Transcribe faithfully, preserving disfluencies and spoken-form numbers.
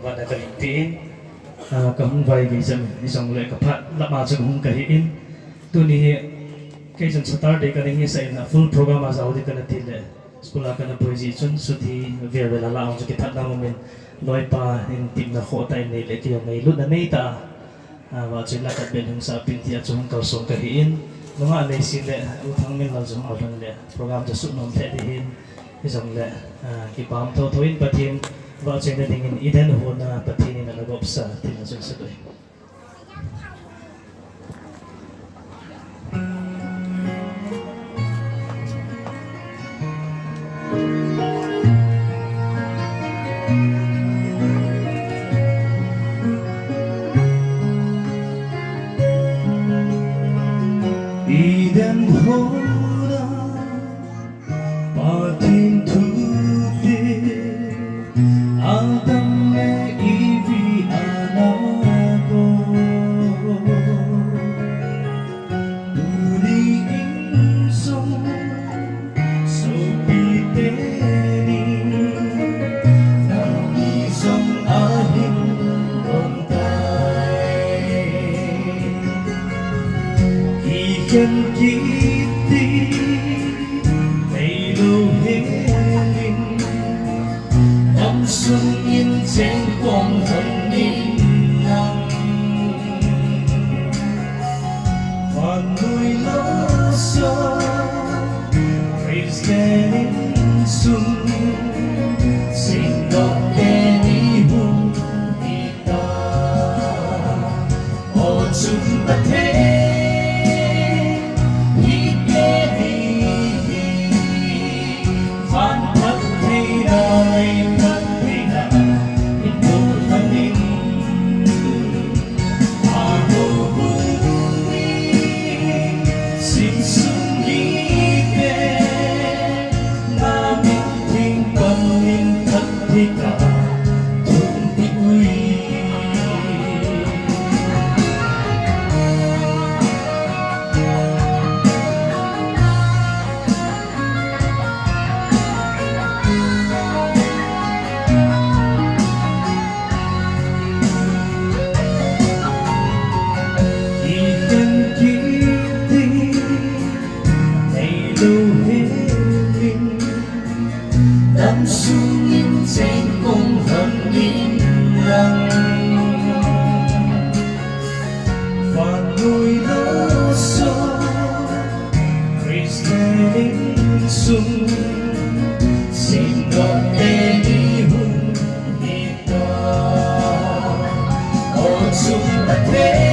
Vana ka limpi in, ah, ka hung vai gei jam in, hijongle ka phat lama chun hung ka hi in. Tuni hi, kei chun Saturday ka ding hi sa in, a full program a jao di ka na ti le, school a ka na poi ji chun, suthi vel vel a la ang chu kithat na mo min, loipa in tipna kho ta in nei le kei ngailut na nei ta. Ah, va chu la ka ben hung sa pin ti a chu hung kal song ka hi in. Nunga nei si le, u thang min la chu hung a lhun le, program chu su nom the di hin. Hijongle, ah, kipam tho tho in Pathen vahchoina dingin i den hon a Pathen in ana gopsa tina chun sa doi. I den hon a Pathen thu te, Adam le Evi ana bol. Tuni in jong sopi teni, nangni jong ahin kon tai. Kikhen kiti neilou helin, damsung in cheng kong hon in lang. Vannoi losah Christian insung, singdoh teni hung hi ta. O chun Pathen, hite ni hi, van phattheina, lei phattheina, in tu thanin, a houbung ni, singsung mite, na min thing pan in phattheina, thum ti ui. Kikhen kiti neilou helin, damsung in cheng kong hon in lang. Vannoi losah Christian insung, singdoh teni hung hi ta. O chun Pathen,